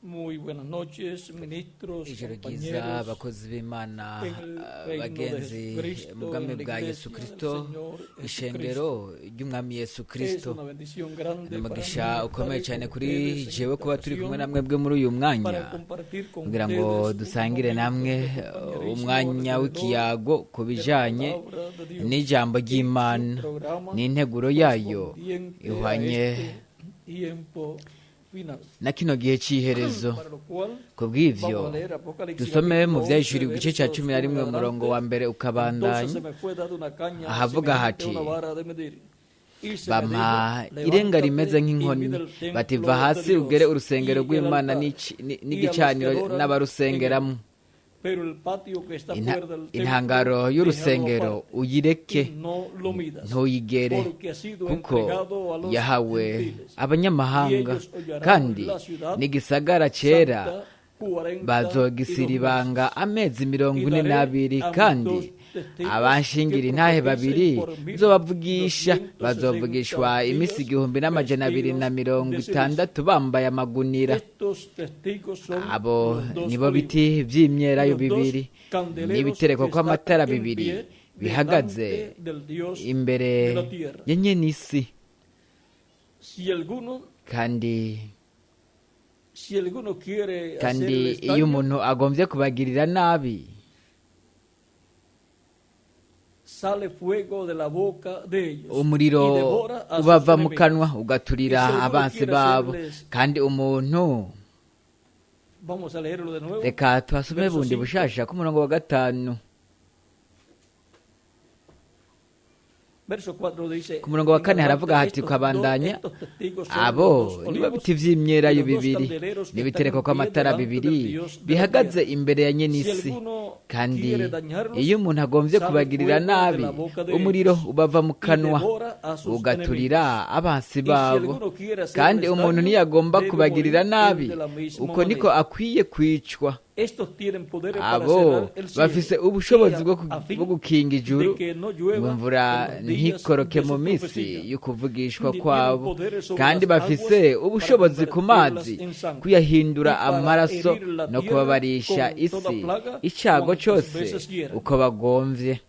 Muy buenas noches, ministros, Ijoro ryiza, compañeros, abakozi b'Imana, en el reino de bagenzi Jesucristo, mu bwami en la bwa iglesia Yesu del Kristo, Señor Jesucristo. Ishengero ry'Umwami Yesu Es Kristo. una bendición grande Ni para umugisha mí estar ukomeye cyane con kuri ustedes en jewe esta kuba turi kumwe ocasión na mwebwe muri uyu mwanya para compartir con kugira ngo ustedes un dusangire momento namwe de compañerismo umwanya alrededor w'ikiyago ku de la bijanye palabra de Dios n'ijambo y su ry'Imana programa n'integuro yayo correspondiente a ihwanye este tiempo final. Na kino gihe cy'iherezo. Para lo cual, Ku bw'ivyo, vamos a leer Apocalipsis dusome mu capítulo 11, Vyahishuriwe igice cya versos 11, 1 en umurongo wa adelante. mbere ukabandanya, Entonces se me fue dada una caña ahavuga semejante a hati: una vara de medir. Y se me Bampa dijo: irenga rimeze "Levántate y nk'inkoni, mide el bati: templo Va de hasi Dios ugere urusengero y el rw'Imana altar, y a los que n'igicaniro adoran en él. n'abarusengeramo. Pero el patio que está fuera del templo, Intangaro déjalo y'urusengero aparte, uyireke, y no lo midas, ntuyigere, porque ha sido kuko entregado a los yahawe gentiles, abanyamahanga, y ellos hollarán kandi la ciudad n'igisagara cera santa 42 bazogisiribanga meses. amezi Y mirongo ine daré n'abiri, a mis kandi dos testigos abanshingira que intahe profeticen babiri por mil nzobavugisha, doscientos bazovugishwa sesenta iminsi días 1260 vestidos de cilicio. bambaye amagunira. Estos testigos son Abo los dos nibo olivos biti y vy'imyelayo los dos bibiri candeleros n'ibitereko que están kw'amatara en bibiri pie bihagaze delante del Dios imbere de la tierra. ya nyen'isi. Si alguno, Kandi si alguno quiere kandi hacerles iyo daño, umuntu agombye kubagirira nabi, sale fuego de la boca de ellos y umuriro devora a sus ubava mu enemigos. kanwa ugaturira Y si alguno abansi quiere babo. hacerles, Kandi umuntu, vamos a leerlo de nuevo, reka tuhasome verso bundi 5. bushasha k'umurongo wa 5. Verso 4 dice: Ku murongo wa En 4 adelante haravuga hati, estos dos, ukabandanya: estos testigos son Abo los dos nibo olivos biti y vy'imyelayo los dos bibiri candeleros que están n'ibitereko en pie kw'amatara delante del bibiri Dios de la bihagaze tierra. imbere ya Si nyen'isi. alguno Kandi quiere dañarlos, iyo umuntu agombye sale kubagirira fuego de nabi, la boca de umuriro ellos ubava mu y kanwa devora a sus ugaturira enemigos. abansi Y si babo. alguno quiere Kandi hacerles umuntu daño, ntiyagomba debe kubagirira morir él nabi, de la misma uko niko manera. akwiye kwicwa. Estos tienen poderes para Abo cerrar el cielo bafise y ubushobozi a bwo fin gukinga de ijuru que no ngo llueva imvura en los días ntikoroke de mu su minsi profecía. y'ukuvugishwa Ni tienen kwabo. poderes sobre Kandi las bafise aguas para ubushobozi ku convertirlas mazi en sangre kuyahindura y para amaraso herir la no tierra kubabarisha con toda isi plaga icago cuantas cose veces quieran. uko bagomvye.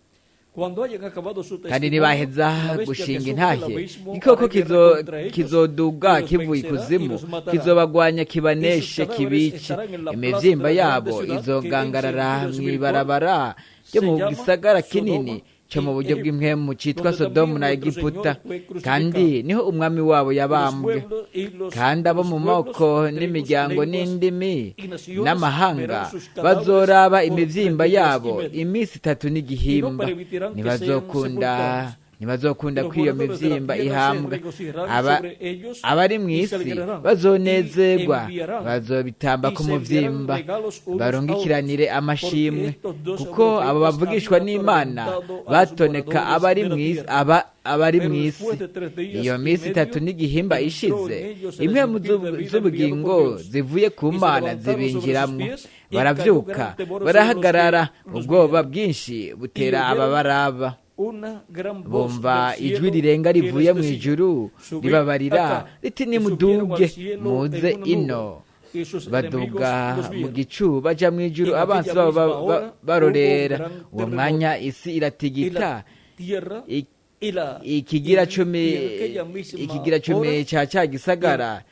Cuando hayan acabado su Kandi testimonio, nibaheza la bestia que gushinga sube del intahe, abismo igikoko hará guerra contra ellos kizoduga y los kivuye vencerá y ikuzimu, los matará. kizobagwanya, Y sus kibaneshe, cadáveres kibice. estarán en la plaza de Imivyimba la grande yabo ciudad que en izogangarara sentido espiritual mw'ibarabara ryo se mu llama gisagara kinini Sodoma co mu y buryo Egipto, bw'impwemu citwa donde Sodomu también na nuestro Egiputa, Señor fue kandi crucificado. niho umwami wabo Y los yabambwe. pueblos y los, Kandi abo los mu pueblos, moko tribus, n'imiryango lenguas n'indimi y naciones n'amahanga verán sus cadáveres bazoraba por tres imivyimba días y yabo medio, iminsi itatu y no n'igihimba, permitirán que sean ntibazokunda sepultados. ntibazokunda Los ko iyo moradores de la mivyimba tierra se ihambwa. regocijarán sobre ellos Abari mu y se isi alegrarán y bazonezerwa, enviarán bazobitamba y ku se enviarán muvyimba, regalos unos a otros, barungikiranire porque amashimwe, estos dos kuko abo profetas bavugishwa habían n'Imana atormentado a los batoneka moradores abari de la mw'isi, tierra. abari Pero mw'isi. después de tres días Iyo y minsi itatu medio n'igihimba entró en ishize, ellos el impwemu espíritu de vida enviado por z'ubugingo Dios, zivuye ku y se Mana levantaron sobre sus zibinjiramwo, pies y cayó baravyuka, gran temor sobre los que barahagarara, los ubwoba vieron. bwinshi Y butera oyeron ababaraba. Una gran voz Bumva del ijwi cielo rirenga que rivuye les mu decía: ijuru "Subid ribabarira acá." riti: Y subieron al Nimuduge cielo muze en una nube, ino. y sus enemigos Baduga los mu vieron. gicu baja mu ijuru, En abansi aquella babo misma hora hubo un barorera. gran Uwo mwanya terremoto, isi y iratigita, la tierra y la y ikigira en, cumi y en aquella misma ikigira cumi hora ca gisagara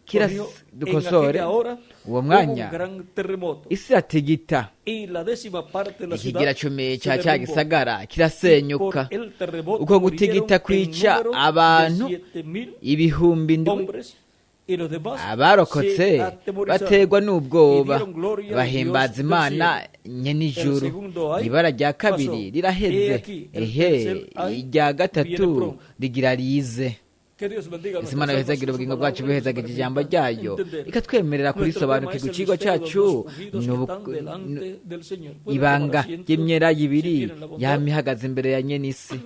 kiras corrió, en dukosore. aquella hora Uwo hubo un mwanya gran terremoto isi iratigita, y la décima parte de la ikigira ciudad cumi se ca derrumbó, gisagara y por kirasenyuka. el terremoto Uko murieron gutigita en kwica número de abantu 7.000 7.000. hombres, y los demás se Abarokotse atemorizaron baterwa y n'ubwoba, dieron gloria al bahimbaza Dios del Imana cielo. El nyen'ijuru. segundo ay Ibara rya kabiri pasó. He riraheze, aquí, el ehe, tercer ay irya viene gatatu pronto. rigira rize. Que Dios bendiga Ese nuestras Imana almas yohezagira con su ubugingo bwacu, palabra y nos buhezagira ijambo permita ryayo, entender. ikatwemerera Nuestro tema kurisobanukirwa. es el Icigwa misterio de los cyacu dos ungidos ni que están delante del Señor. Pueden tomar ibanga asiento ry'imyelayo si ibiri tienen la bondad. yama ihagaze imbere ya nyen'isi.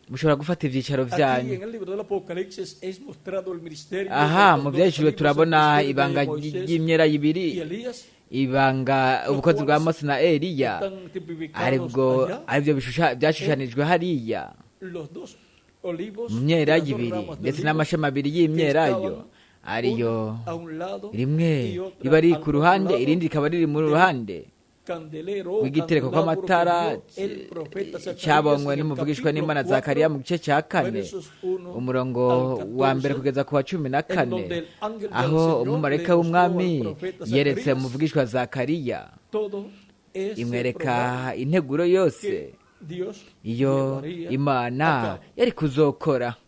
Mushobora gufata ivyicaro Aquí vyanyu. en el libro del Apocalipsis es mostrado el ministerio de Aha los mu dos Vyahishuriwe olivos, el turabona ministerio de ibanga Moisés ry'imyelayo ibiri, y Elías, ibanga los ubukozi bwa cuales Mose na Eliya, están tipificados aribwo allá aribyo byashushanijwe hariya los dos olivos mu y myelayo las dos ibiri ramas de ndetse olivos n'amashami abiri que y'imyelayo estaban Ariyo una a un lado rimwe y otra riba riri al ku otro ruhande, lado irindi rikaba riri mu del ruhande candelero o rw'igitereko candelabro que kw'amatara vio el profeta Zacarías cyabonywe en el n'umuvugishwa capítulo n'Imana 4, Zakariya mu gice cya 4, versos 1 umurongo al wa mbere 14, kugeza ku wa cumi na en kane, donde el ángel del aho Señor umumarayika le mostró w'umwami al profeta yeretse Zacarías umuvugishwa Zakariya, todo ese imwereka programa integuro yose que Dios iyo llevaría Imana a cabo. yari kuzokora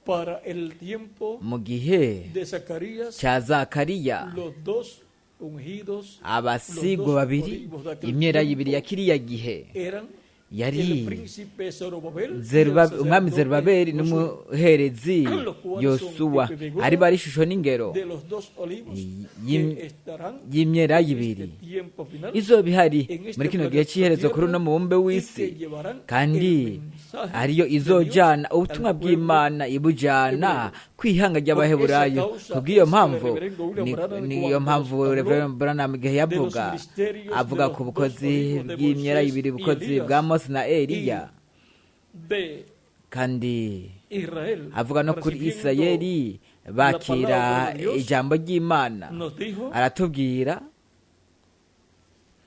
Para el tiempo mu gihe de Zacarías, cya Zakariya. los dos ungidos, Abasigwa los dos babiri, olivos de aquel imyera yibiri ya tiempo, kiriya gihe, eran yari el príncipe Zorobabel y el Umwami sacerdote Zerubabeli Josué, n'umuherezi los cuales son Yosuwa, tipo y figura ari bari ishusho n'ingero de los dos olivos que estarán y'imyera en yibiri este tiempo final izoba ihari en este muri kino gihe planeta cy'iherezo kuri Tierra uno mubumbe y que w'isi, llevarán kandi el mensaje ariyo de Dios izojana al ubutumwa pueblo bw'Imana ibujana hebreo. kwihanga Por esa ry'Abaheburayo. causa Kubw'iyo es que el mpamvu reverendo William Branham, niyo cuando mpamvu habló Reverend Branham igihe de los yavuga, ministerios de avuga los ku dos bukozi olivos de bw'imyera Moisés ibiri, y ubukozi Elías bwa Mose na Eliya, y de kandi Israel, avuga no kuri recibiendo Isirayeli bakira palabra de Dios, ijambo ry'Imana, nos dijo aratubwira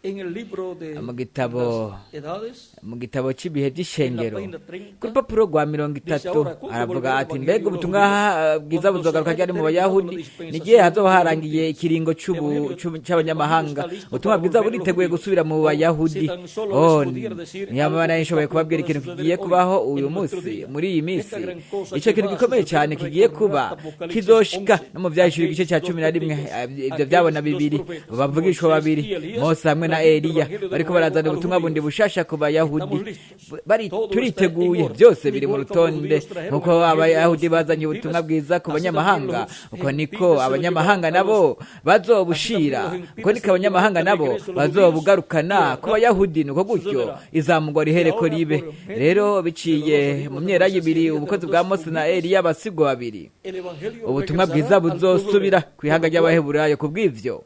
en el libro de mu gitabo las edades, mu gitabo cy'ibihe en la by'ishengero, página ku 30, rupapuro rwa mirongo dice itatu, ahora, ¿cuándo aravuga volverá el ati evangelio mbega a los ubutumwa judíos? bwiza Cuando se buzogaruka haya ryari mu terminado la Bayahudi? N'igihe dispensación hazoba de los harangiye gentiles. ikiringo El evangelio, el evangelio cy'abanyamahanga. está listo Ubutumwa para bwiza volver a los buriteguye judíos. gusubira mu Oh, si Bayahudi. tan solo Oh, les pudiera decir ntiyaba algo que está nashoboye a punto kubabwira de ikintu suceder kigiye hoy, kubaho uyu en nuestro munsi día. muri iyi Esta minsi, gran cosa icyo que kintu va a gikomeye suceder cyane kigiye recordará kuba hasta Apocalipsis kizoshika 11, no mu byahishura igice aquellos cya dos 11, testigos, ibyo byabona aquellos dos bibiri, profetas, bavugishwa Moisés babiri, y Elías, Mose hamwe na trayendo el Eliya, evangelio de bariko nuevo barazana a los ubutumwa bundi judíos. bushasha ku Bayahudi. Estamos listos. Todo está en Turiteguye, orden. byose biri mu Igual como los rutonde judíos trajeron nk'uko el evangelio a Abayahudi los bazanye ubutumwa gentiles, bwiza ku así también banyamahanga, los uko niko gentiles se lo llevarán abanyamahanga a nabo los, así también bazobushira, los uko gentiles niko se lo llevarán abanyamahanga de nabo regreso a los judíos y bazobugarukana al ku rato Bayahudi, nuko gutyo sucederá. izamugwa Y rihereko ahora ribe. por medio Rero de los dos biciye olivos mu de myera Moisés y y'ibiri, Elías, de ubukozi los bwa dos Mose na ungidos, Eliya, abasigwa babiri, el evangelio ubutumwa bwiza regresará al pueblo buzosubira hebreo, ku ihanga por lo cual ry'Abaheburayo. Kubw'ivyo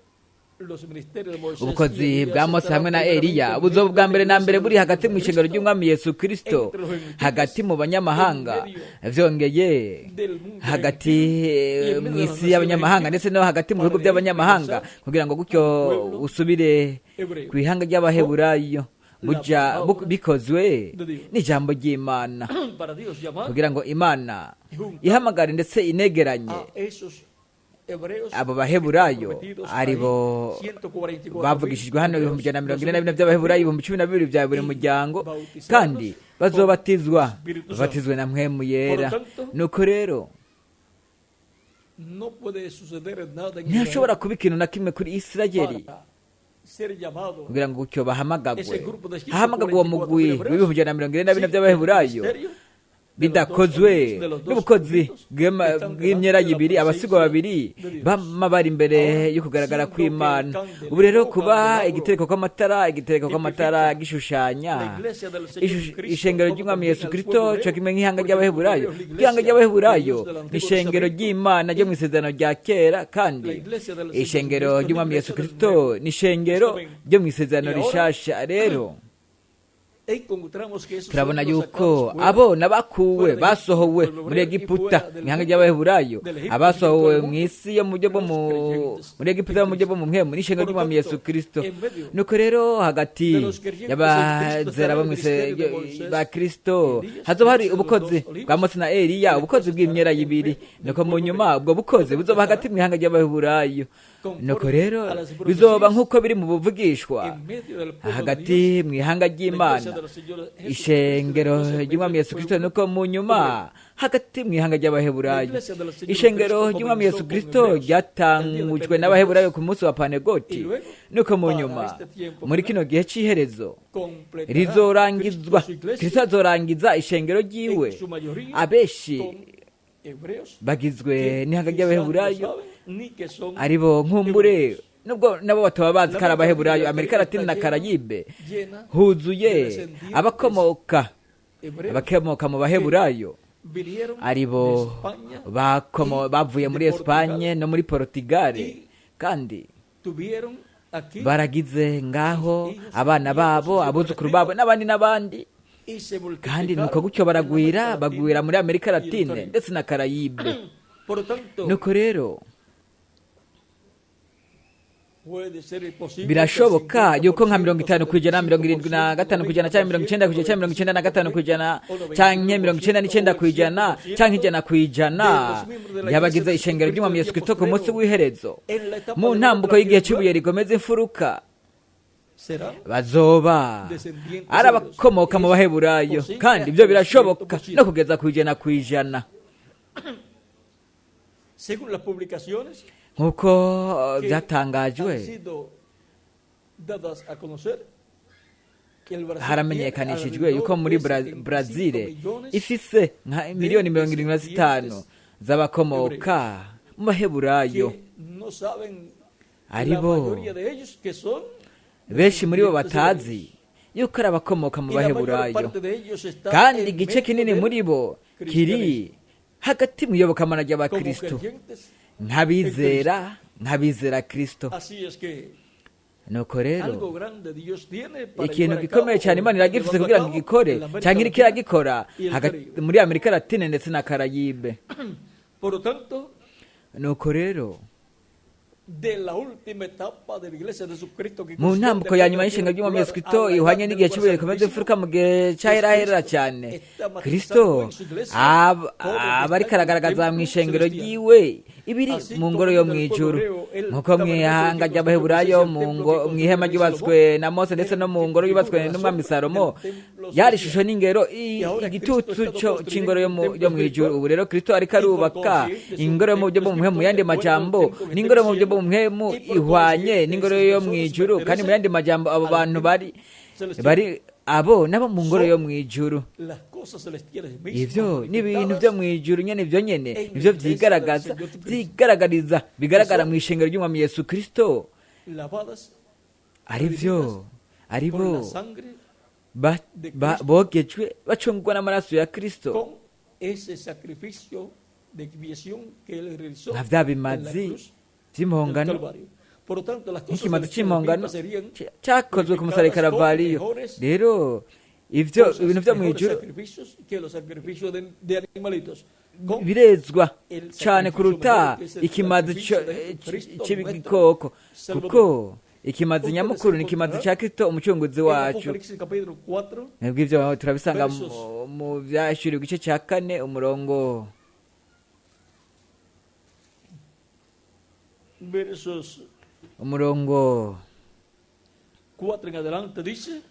los ministerios de Moisés y ubukozi Elías bwa Mose estarán hamwe na primeramente Eliya en buzoba medio ubwa de la mbere na iglesia mbere del buri hagati Señor mu ishengero Jesucristo, ry'umwami Yesu Kristo, entre los gentiles, hagati mu en banyamahanga, medio vyongeye del mundo hagati gentil y en mu medio de las isi naciones y'abanyamahanga gentiles, ndetse no hagati mu para bihugu de ahí by'abanyamahanga, regresar kugira ngo gutyo al pueblo usubire hebreo ku ihanga con ry'Abaheburayo, la buja palabra bikozwe de Dios. n'ijambo ry'Imana, Para Dios llamar kugira ngo Imana y juntar ihamagare ndetse inegeranye a esos hebreos abo que están Baheburayo, prometidos aribo ahí, 144.000 bavugishijwe hano, ibihumbi hebreos, 144 12.000 by'Abaheburayo, 12,000 bya buri y muryango, bautizados kandi con bazobatizwa, Espíritu Santo. babatizwe na Mpwemu Por Yera. lo tanto, Nuko rero no puede suceder nada en ntihashobora Israel kuba ikintu na kimwe kuri Isirayeli para ser llamado kugira ngo gutyo bahamagagwe, ese grupo de hahamagagwe uwo mugwi 144.000 hebreos w'ibihumbi 144 sin el by'Abaheburayo ministerio de los dos bidakozwe olivos, de los dos n'ubukozi ungidos que están bw'imyera delante de la yibiri, abasigwa presencia babiri de Dios. bama bari imbere Ahora, yo kugaragara siendo que el kw'Imana. Ubu rero candelero o kuba candelabro igitereko kw'amatara, igitereko kw'amatara tipifica gishushanya la iglesia del Señor Jesucristo, ishengero como ry'umwami también Yesu al Kristo, pueblo co hebreo, kimwe nk'ihanga porque el pueblo ry'Abaheburayo. hebreo es la Ihanga iglesia de ry'Abaheburayo Dios del ni Antiguo ishengero Testamento ry'Imana ryo mu y isezerano rya kera, kandi la iglesia del Señor ishengero Jesucristo es la ry'umwami Yesu iglesia del Kristo Nuevo ni ishengero Testamento. ryo mu isezerano Y ahora rishasha. Rero encontramos que esos turabona fueron los yuko sacados fuera, abo n'abakuwe fuera de Egipto, basohowe pueblo muri hebreo, y Egiputa fuera del mu ihanga mundo ry'Abaheburayo, del Egipto y de todo abasohowe el mu mundo, isi yo mu buryo bwo los mu creyentes muri en Egiputa mu buryo Cristo. bwo mu mpwemu n'ishengero Por lo ry'umwami tanto, Yesu Kristo. en medio Nuko rero hagati de los creyentes en Cristo y'abazera estará bo el mu ministerio de Moisés ba Kristo y Elías, hazoba hari de los ubukozi dos olivos, bwa Mose na Eliya, y ubukozi después bw'imyera estará en yibiri. medio del Nuko mu pueblo nyuma hebreo. ubwo bukozi Por lo tanto, buzoba hagati estará mu ihanga ry'Abaheburayo. Nuko conforme rero a las bizoba profecías nk'uko biri mu buvugishwa en medio del pueblo de hagati Dios, mu ihanga la ry'Imana, iglesia del Señor Jesucristo, ishengero después en medio ry'umwami del Yesu Kristo, pueblo nuko mu nyuma hebreo. hagati mu ihanga La ry'Abaheburayo. iglesia del Señor Ishengero Jesucristo ry'umwami Yesu comenzó con Kristo hebreos el día de ryatangujwe n'Abaheburayo Pentecostés ku munsi wa y Panegoti, luego nuko mu para nyuma este tiempo muri final kino gihe c'iherezo completará Cristo rizorangizwa, su iglesia Kristo azorangiza ishengero ryiwe, en su mayoría abenshi con hebreos bagizwe que n'ihanga quizás no ry'Abaheburayo, saben ni que son aribo nkumbure hebreos. nubwo nabo bataba bazi La ko ari América Latina y Abaheburayo. el Amerika Caribe Latina está na lleno, Karayibe llena de huzuye descendientes abakomoka hebreos abakomoka mu que Baheburayo, vinieron de aribo España y bavuye de muri Portugal Espanye no muri Portugal, y kandi tuvieron aquí baragize ngaho sus hijos, sus abana nietos babo, y se abuzukuru repito, babo n'abandi n'abandi, y se kandi nuko multiplicaron gutyo en la baragwira, América bagwira Latina muri Amerika y el Latine Caribe. ndetse na Karayibe. Por lo tanto, Nuko rero puede ser posible birashoboka que el yuko nka 50%, 50%, 75% canke 90% canke 95% canke 99% canke 100% y'abagize ishengero ry'umwami Yesu Kristo ku munsi w'iherezo, en la etapa mu de ntambuko la y'igihe cy'ibuye rikomeza imfuruka, serán bazoba ari abakomoka mu Baheburayo. Kandi ibyo birashoboka no kugeza ku 100%. Según las publicaciones Nk'uko que byatangajwe, han sido dadas a conocer, que el Brasil haramenyekanishijwe tiene yuko muri alrededor de 75 Brazil millones ifise nka miliyoni 75 z'abakomoka mu Baheburayo, que no saben la aribo mayoría de ellos que son benshi muri bo descendientes batazi yuko ari abakomoka mu hebreos. Y la mayor Baheburayo, parte de ellos está kandi en igice medio kinini del muri bo kiri cristianismo, hagati mu iyobokamana como ry'abakristo, creyentes. nk'abizera Kristo. Así es que Nuko rero algo grande Dios tiene para ikintu llevar a gikomeye cabo cyane o Imana iragifise llevando kugira a ngo cabo igikore en la América cyangwa iriko Latina iragikora y el Caribe. muri Amerika Latine ndetse na Karayibe. Por lo tanto, Nuko rero de la última etapa de la Iglesia de Jesucristo que mu consiste ntambuko en ya nyuma y'ishinga ry'umwami Yesu Kristo ihwanye n'igihe cy'ibuye rikomeza imfuruka mu gihe cy'aheraherera cyane, Kristo aba ariko aragaragaza mu ishengero ryiwe ibiri mu ngoro yo mu ijuru, nk'uko mu ihanga ry'Abaheburayo, mu ihema ryubatswe na Mose ndetse no mu ngoro yubatswe n'umwami Salomo yari ishusho n'ingero, igitutu c'ingoro yo mu ijuru. Ubu rero Kristo ariko arubaka ingoro yo mu buryo bwo mu yandi majambo, n'ingoro yo mu buryo bwo mu ihwanye n'ingoro yo mu ijuru. Kandi mu yandi majambo, abo bantu bari abo nabo mu ngoro yo mu ijuru. Las cosas celestiales mismas Ivyo ni ibintu manifestadas vyo mu ijuru nyene, ivyo nyene nivyo vyigaragaza, vyigaragariza, bigaragara mu ishengero ry'umwami Yesu Kristo, lavadas arivyo con aribo la sangre bogejwe, bacungurwa n'amaraso ya Kristo, con ese sacrificio de expiación que él realizó nka vya en la bimazi cruz del vy'impongano, Calvario. Por lo tanto, las cosas nk'ikimazi celestiales c'impongano mismas serían cyakozwe ku musaraba purificadas con Karavariyo. mejores Rero ivyo cosas, ibintu vyo mu mejores ijuru sacrificios que los sacrificios de animalitos. Con birezwa el cyane sacrificio kuruta mejor que es el ikimazi sacrificio de Jesucristo c'ibikoko, nuestro Salvador. kuko ikimazi Ustedes nyamukuru ni ikimazi encontrarán cya Kristo umucunguzi en wacu. Apocalipsis capítulo 4, Nibwo ivyo turabisanga versos mu Vyahishuriwe igice cya 4, umurongo versos umurongo 4 en adelante dice,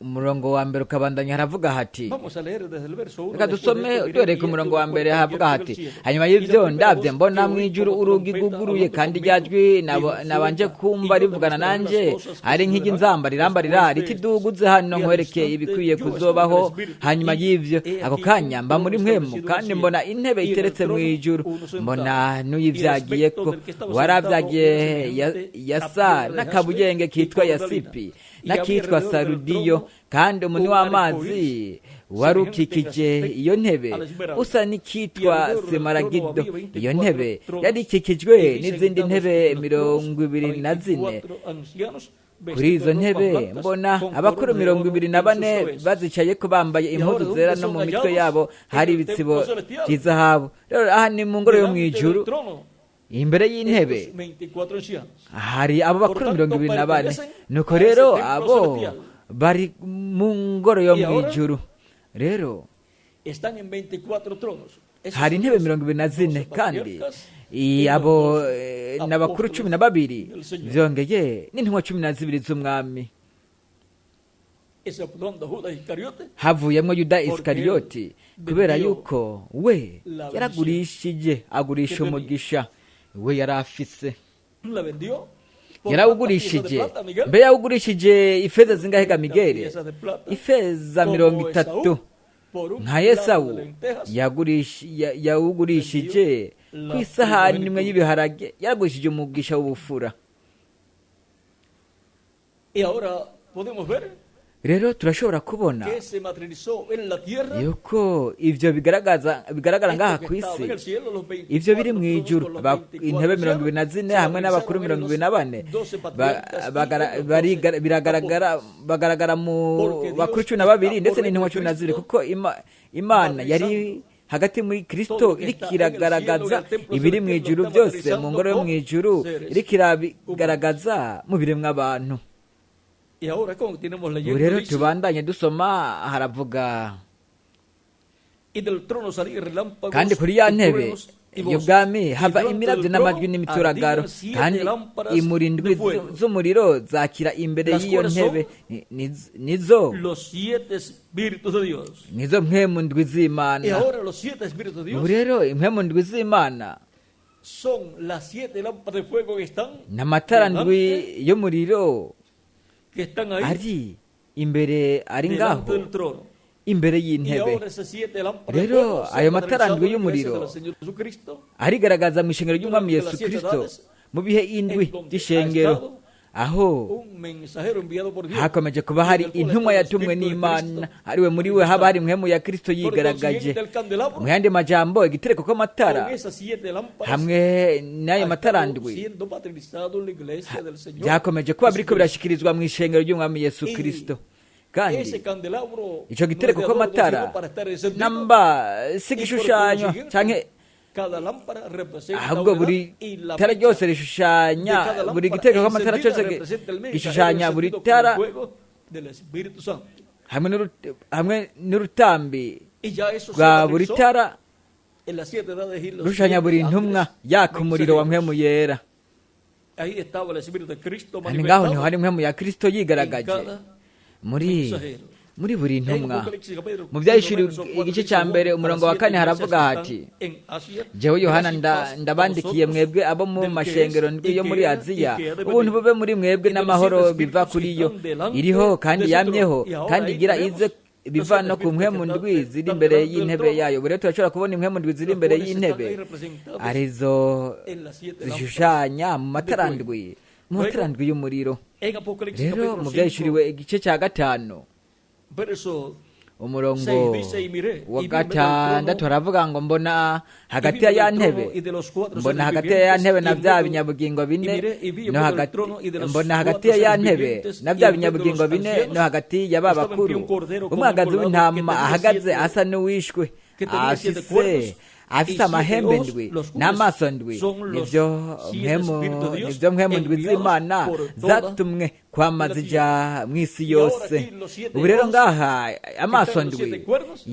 umurongo wa mbere ukabandanya, haravuga hati, vamos a leer desde el verso 1. Reka dusome duhereye ku murongo wa mbere. Havuga hati: "Hanyuma y'ibyo ndabye, mbona mu ijuru urugi rwuguruye, kandi rya jwi nabanje kumva rivugana nanjye ari nk'iry'inzamba rirambarira riti: 'Duguze hano, nkwerekeye ibikwiye kuzobaho hanyuma y'ibyo.' Ako kanya mba muri mpwemu, kandi mbona intebe iteretse mu ijuru, mbona n'uyivyagiyeko. Uwarabyagiye yasa n'akabugenge kitwa yasipi n'akitwa sarudiyo, kandi umunwa w'amazi wari ukikije iyo ntebe usa n'ikitwa simaragido. Iyo ntebe yari ikikijwe n'izindi ntebe 24. Kuri izo ntebe mbona abakuru 24 bazicayeko, bambaye impuzu zera, no mu mitwe yabo hari ibitsibo by'izahabu." Rero aha ni mu ngoro yo mu ijuru, imbere y'intebe hari abo bakuru 24. Nuko rero abo bari mu ngoro yo mu ijuru. Rero Están en 24 tronos. Esos hari son intebe los 24, 12 kandi patriarcas abo y los 12 ni abakuru apóstoles 12, del Señor. vyongeye n'intumwa 12 z'umwami, Exceptuando Judas Iscariote, havuyemo Yuda Porque Isikariyoti, él kubera vendió yuko we la yaragurishije, agurisha que tenía. umugisha we yari afise. La vendió por cuántas piezas de Yarawugurishije. plata, Miguel? Mbe yawugurishije ifeza zingahe ga, Migere? Piezas de plata, Ifeza como 30. Esaú, por un Nka plato de Yesawu lentejas, yawugurishije vendió ku la isahani imwe primogenitura. y'ibiharage. Yaragurishije umugisha w'ubufura. Y ahora podemos ver Rero turashobora kubona que se materializó en la tierra yuko ivyo bigaragaza, bigaragara ngaha esto ku que estaba isi, en el cielo, los ivyo biri 24 mu tronos ijuru, con los 24 intebe 24 ancianos, se hamwe n'abakuru materializaron en 24 los 12 patriarcas y en los 12 biragaragara, apóstoles. bagaragara mu Porque Dios bakuru 12 está ndetse por n'intumwa medio de 12, Cristo kuko Imana yari materializando hagati muri Kristo, iriko iragaragaza ibiri mu ijuru byose mu ngoro yo mu ijuru, iriko irabigaragaza mu biremwa abantu. Y ahora continuamos Ubu leyendo, rero dice, tubandanye dusoma, haravuga: y del trono salían relámpagos Kandi kuri ya y ntebe truenos y voces. y'ubwami Y hava delante imiravyo del n'amajwi trono n'imituragaro, ardían siete kandi lámparas imuri ndwi de fuego. z'umuriro zakira imbere Las y'iyo cuales ntebe. Nizo Los siete espíritus de Dios. nizo mpwemu ndwi Y z'Imana. ahora los siete espíritus de Ubu Dios rero impwemu ndwi z'Imana son las siete lámparas de fuego que están n'amatara ndwi delante, y'umuriro que están ahí ari imbere, ari delante ngaho del trono. imbere Y y'intebe. ahora esas siete lámparas de Rero fuego se ayo han matara materializado ndwi en la iglesia y'umuriro del Señor Jesucristo arigaragaza mu ishengero ry'Umwami Yesu Kristo mu bihe indwi by'ishengero, aho un mensajero enviado por Dios, hakomeje kuba hari en el cual intumwa está el yatumwe Espíritu de n'Imana, Cristo ariwe muri we haba hari impwemu ya Kristo Por yigaragaje. consiguiente, el candelabro Mu yandi majambo, igitereko kw'amatara con esas siete lámparas hamwe n'ayo ha matara estado ndwi siendo materializado en la iglesia del Señor byakomeje kuba biriko Jesucristo. birashikirizwa mu ishengero ry'Umwami Yesu Y Kristo. Kandi ese candelabro ico no es gitereko de adorno, kw'amatara sino para estar encendido. namba si Y por igishushanyo consiguiente, canke cada lámpara representa ahubwo una buri edad y la tara mecha ryose de rishushanya, cada buri lámpara gitereko kw'amatara encendida cyose representa el mensajero gishushanya buri encendido con tara el fuego del Espíritu Santo. Hamwe n'urutambi Y ya eso se rwa buri materializó tara en las siete edades y los rushushanya siete buri ángeles ntumwa yaka umuriro wa mensajeros. mpwemu yera. Ahí estaba el Espíritu de Cristo Kandi ngaho niho manifestado hari mpwemu ya Kristo en yigaragaje cada muri mensajero. muri buri En ntumwa. Apocalipsis capítulo Mu Byahishuriwe 1, verso 4 igice dice, cya mbere "Juan, a umurongo las wa siete kane iglesias haravuga que hati: están en Asia, Jewe Yohana gracia y paz a ndabandikiye vosotros, mwebwe abo mu del que mashengero es, ndwi y yo que muri era, y Aziya, que ha de ubuntu venir". bube muri mwebwe Y de los n'amahoro siete biva espíritus kuri que yo están delante iriho kandi de su yamyeho trono. Y ahora kandi ahí igira tenemos ize los biva siete no ku espíritus que mpwemu están, ndwi ziri están imbere delante del y'intebe trono, yayo. Ubu rero turashobora kubona impwemu ndwi ziri los imbere cuales están y'intebe, ahí representados arizo en las siete lámparas zishushanya mu de matara fuego. ndwi, mu Luego, matara ndwi y'umuriro. en Apocalipsis Rero capítulo mu 5, Byahishuriwe igice cya gatanu verso umurongo 6 dice, y miré, wa y vi en medio del gatandatu trono, haravuga ngo: Mbona y hagati vi ya en ya medio del ntebe trono y de los cuatro mbona seres hagati ya ya vivientes, ntebe y na en bya medio, binyabugingo y bine miré y vi en no medio del hagati trono y de los mbona hagati cuatro ya ya seres ntebe vivientes na y bya en medio de los binyabugingo bine no ancianos hagati ya ba estaba en pie bakuru un cordero como umwagazi inmolado que w'intama tenía ahagaze siete, asa n'uwishwe, que tenía siete afise cuernos y afise siete amahembe ojos, ndwi los cuales n'amaso ndwi, son los nivyo siete mpwemu espíritus de Dios nivyo mpwemu ndwi enviados z'Imana por toda zatumwe kwama la zija tierra. mw'isi Y ahora yose. aquí los siete Ubu rero ojos ngaha que amaso están en los ndwi siete cuernos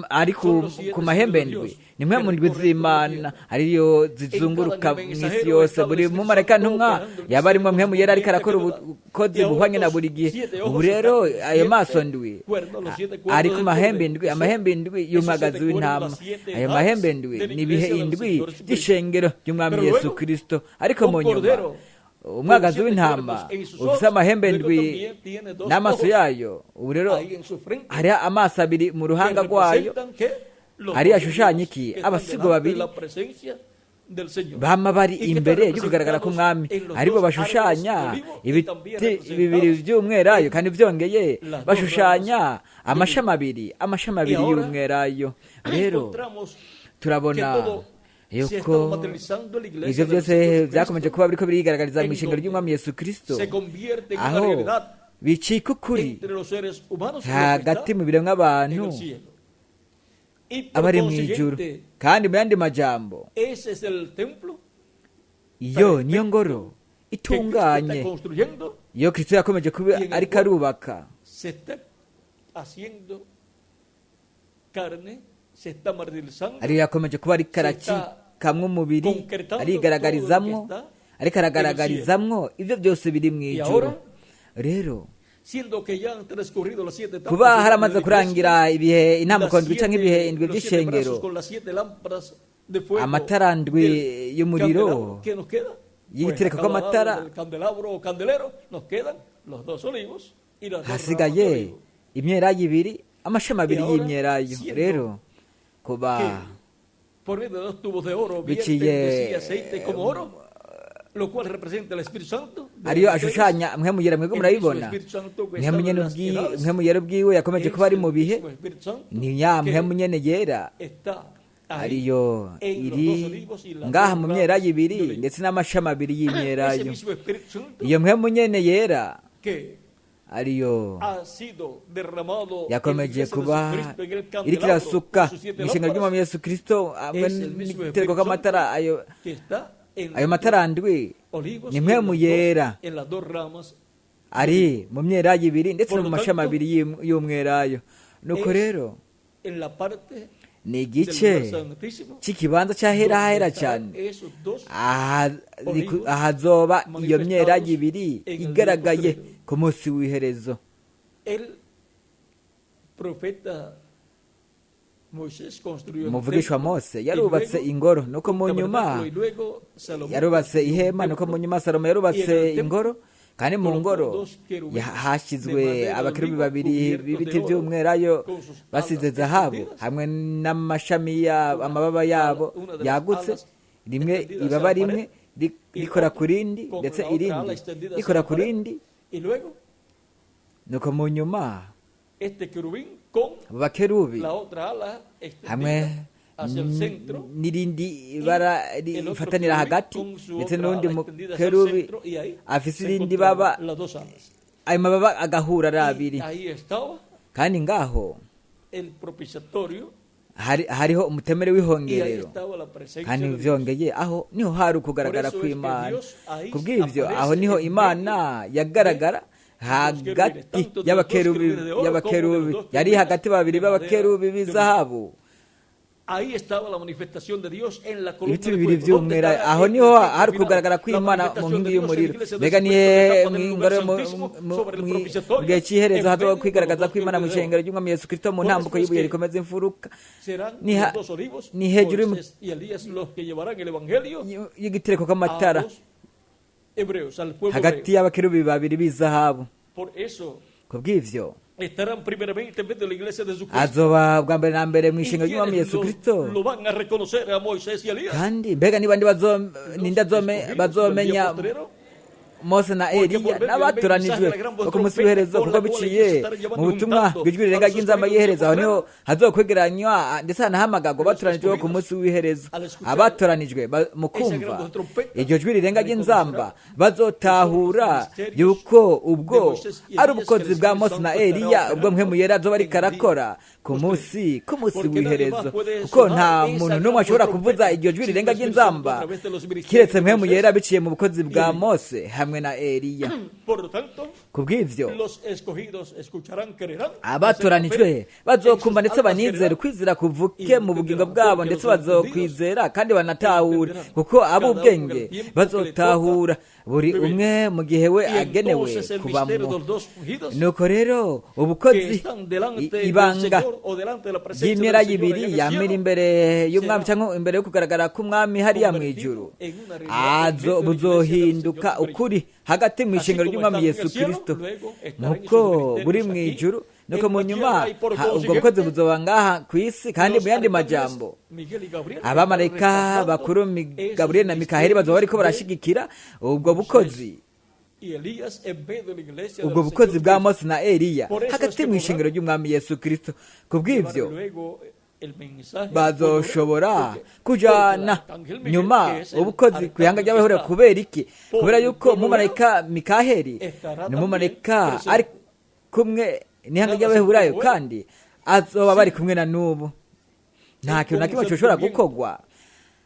ari son ku los siete ku mahembe espíritus de ndwi Dios ni que mpwemu ndwi recorren toda la z'Imana tierra. ariyo En cada zizunguruka mw'isi mensajero yose. estaba el Buri Espíritu mumarayika Santo ntumwa operando el yaba arimwo misterio mpwemu yera ariko correspondiente a arakora cada edad. ubukozi Y ahora buhwanye na los buri gihe. siete Ubu ojos rero están ayo maso siete ndwi cuernos, los siete ari cuernos ku del mahembe cordero, ndwi, que son amahembe ndwi esos siete y'umwagazi cuernos, w'intama. las siete Ayo edades mahembe ndwi de la ni ibihe iglesia del indwi Señor Jesucristo. by'ishengero ry'Umwami Pero Yesu luego, Kristo. Ariko un mu nyuma cordero con umwagazi siete w'intama cuernos en sus ufise ojos, amahembe luego ndwi también tiene dos n'amaso ojos yayo. Ubu rero ahí en su frente hariho amaso abiri mu que ruhanga rwayo representan que los ariyo dos ashushanya olivos iki que están abasigo delante de babiri la presencia del Señor bama bari y que están imbere y'ukugaragara representados k'Umwami, en los aribo dos árboles de bashushanya olivo y ibiti también bibiri representados by'umwelayo, en kandi byongeye las dos ramas bashushanya de olivo. amashami abiri, amashami Y abiri ahora y'umwelayo. Rero encontramos que turabona todo se ha yuko estado materializando en la ivyo iglesia del byose Señor byakomeje Jesucristo, kuba biriko birigaragariza en mw'ishengero donde ry'Umwami Yesu Kristo, se convierte en una aho realidad bicika ukuri entre los seres humanos lo que hagati está mu biremwa en abantu el cielo. Y por abari mw'ijuru. consiguiente, Kandi mu yandi majambo, ese es el templo iyo niyo ngoro que Cristo está itunganye construyendo, iyo Kristo yakomeje kuba y en el ariko cual arubaka, se está haciendo carne, se está martirizando, ariyo yakomeje kuba ariko se está aracikamwo umubiri, concretando todo lo que arigaragarizamwo, está ariko en el cielo. aragaragarizamwo ivyo byose biri Y mw'ijuru. ahora, Rero siendo que ya han transcurrido las siete etapas kuba de la haramaze iglesia, kurangira ibihe las intambuko ndwi canke ibihe siete, indwi los siete brazos by'ishengero, con las siete lámparas de fuego amatara ndwi del y'umuriro candelabro, ¿qué nos queda? Pues a y'igitereko cada lado kw'amatara, del candelabro o candelero nos quedan los dos olivos y las dos ramas de hasigaye olivo. imyelayo ibiri, amashami Y abiri ahora, y'imyelayo. siendo Rero kuba que por medio de dos tubos de oro vierten biciye de sí aceite como oro, lo cual representa el Espíritu Santo de ariyo ustedes, ashushanya mwe muyera, mwebwe el mismo murabibona, Espíritu Santo que mwe estaba en munyene las edades, mwe muyera ubwiwe yakomeje es kuba ari el mu bihe, mismo Espíritu Santo ni ya que mpwemu nyene yera está ahí ariyo en los iri dos olivos y las ngaha dos mu ramas myelayo de ibiri olivo. ndetse n'amashami abiri Ese y'imyelayo. mismo Espíritu Santo Iyo mpwemu nyene yera que ariyo ha sido derramado en la yakomeje iglesia de kuba Jesucristo en el iriko candelabro irasuka con sus siete mu ishengero lámparas, ry'umwami Yesu Kristo hamwe es el mismo n'igitereko Espíritu k'amatara Santo ayo que está en ayo los matara dos ndwi olivos ni y en mpwemu las yera en las dos ramas. Ari mu myelayo ibiri ndetse Por no mu lo mashami tanto, abiri y'umwelayo. Nuko es rero en la parte ni del igice lugar santísimo cy'ikibanza cy'ahera donde hahera estarán cyane esos dos Aha- olivos ahazoba iyo myelayo manifestados ibiri en el día igaragaye postrero. ku munsi w'iherezo. El profeta Moisés construyó el Umuvugishwa templo Mose y yarubatse luego ingoro, nuko un mu nyuma tabernáculo y luego Salomón yarubatse construyó un ihema, nuko mu templo nyuma Salomo y en yarubatse el templo ingoro, kandi mu colocó ngoro dos querubines de hashyizwe madera de abakerubi olivo babiri cubiertos b'ibiti de oro by'umwelayo con sus basize alas zahabu extendidas, hamwe n'amashami yabo, una amababa ala, yabo una de las yagutse, alas rimwe extendida hacia ibaba la rimwe pared y el rikora otro ku rindi, con ndetse la otra ala irindi extendida hacia rikora la ku pared rindi. Y luego Nuko mu nyuma este querubín con abo bakerubi la otra ala hamwe extendida hacia el centro n'irindi y bara el otro rifatanira querubín hagati, con su ndetse otra n'undi ala extendida hacia el mukerubi centro y ahí afise se irindi encontraban baba, las dos alas. ayo mababa agahura ari Y abiri. ahí estaba Kandi ngaho el propiciatorio hariho umutemere y ahí w'ihongerero, estaba la presencia kandi de Dios. vyongeye aho niho hari Por ukugaragara eso es que kw'Imana. Dios ahí Kubw'ivyo aho aparece niho en Imana medio de yagaragara los querubines, hagati tanto de los dos y'abakerubi querubines de oro como de los y'abakerubi dos yari querubines hagati babiri de madera b'abakerubi de olivo. b'izahabu. Ahí estaba la manifestación de Dios en la columna Ibiti de bibiri fuego. ¿Dónde vy'umwera, estará aho en niho el tiempo hari final ukugaragara la kw'Imana mu manifestación de nkingi Dios en la y'umuriro? iglesia de Mbega ni Jesucristo en la hehe etapa del lugar mw'ingoro santísimo sobre el mu propiciatorio gihe cy'iherezo en hazoba medio de los kwigaragaza dos kw'Imana mu querubines de ishengero oro? ry'umwami Yesu Kristo mu Por eso ntambuko es y'ibuye que rikomeza imfuruka serán ni los ha- dos olivos, ni hejuru Moisés y Elías, los que llevarán el evangelio y'igitereko a k'amatara los hebreos, al pueblo hagati hebreo. y'abakerubi babiri b'izahabu. Por eso Kubw'ivyo estarán primeramente en medio de la iglesia de Jesucristo. azoba bwa mbere na mbere mu ¿Y ishengero ry'umwami quiénes Yesu lo, Kristo. lo van a reconocer a Moisés y Elías? Kandi mbega niba ndi Los ninde escogidos del día bazomenya postrero. Mose na Porque Eliya por medio del n'abatoranijwe mensaje de la gran voz bo ku munsi trompeta w'iherezo, con kuko la cual la biciye iglesia estará mu llevando butumwa juntando bw'ijwi a rirenga los ry'inzamba escogidos del día y'iherezo, aho niho postrero. hazokwegeranywa ndetse hanahamagagwa Los abatoranijwe bo ku escogidos munsi w'iherezo. al escuchar Abatoranijwe mu esa gran kumva voz trompeta iryo jwi rirenga ry'inzamba reconocerán que son los bazotahura ministerios yuko de ubwo Moisés y ari Elías que el ubukozi bwa Espíritu Mose na Santo estará Eliya ubwo operando mpwemu yera azoba en ariko el día arakora ku postrero. munsi ku munsi Porque nadie más w'iherezo, puede kuko nta sonar esa muntu gran n'umwe voz ashobora kuvuza trompeta iryo jwi sin el rirenga Espíritu Santo a ry'inzamba través de los ministerios kiretse de mpwemu Moisés yera biciye mu bukozi y bwa Elías. Mose hamwe na Eliya. Por lo tanto, Kubw'ivyo los escogidos escucharán, creerán, abatoranijwe hacerán fe, en sus bazokumva ndetse almas banizere, creerán kwizera y kuvuke mu bugingo entenderán, bwabo, porque ndetse los entendidos bazokwizera kandi banatahure, entenderán, kuko cada uno en ab'ubwenge el tiempo que le toca bazotahura, buri vivir. umwe mu gihe we Y agenewe entonces el misterio de kubamwo. los dos ungidos Nuko rero que ubukozi están delante del ibanga Señor o delante de la presencia del ry'imyera Señor allá y'ibiri en el yamira cielo imbere y'umwami será cyangwa imbere yo kugaragara k'umwami hariya mu ijuru convertido en una realidad en azo medio de la iglesia del Señor buzohinduka Jesucristo. ukuri hagati mu Así ishengero como ry'umwami están en Yesu el cielo, Kristo, luego estarán en nkuko sus buri mu ministerios aquí ijuru nuko en mu la nyuma tierra y por ubwo bukozi consiguiente buzoba ngaha ku isi. Kandi los mu yandi arcángeles majambo Miguel y Gabriel estarán abamarayika respaldando bakuru esos Gaburiyeli na Mikaheli bazoba bariko ministerios de barashigikira ubwo Moisés bukozi y Elías en medio de la iglesia ubwo del bukozi Señor bwa Jesucristo. Mose na Eliya Por eso es hagati que mu ishengero podrán ry'umwami Yesu Kristo. llevar Kubw'ivyo luego el mensaje al pueblo hebreo, bazoshobora porque porque el kujana arcángel Miguel, nyuma que es el ubukozi ku ihanga arcángel que ry'abaheburayo. está Kubera iki? por Kubera el yuko pueblo hebreo, umumarayika Mikaheli estará ni también umumarayika ari presente. kumwe n'ihanga Nada se ry'abaheburayo, puede kandi azoba bari sin kumwe na n'ubu. Nta el kintu na kimwe coshobora consentimiento gukorwa del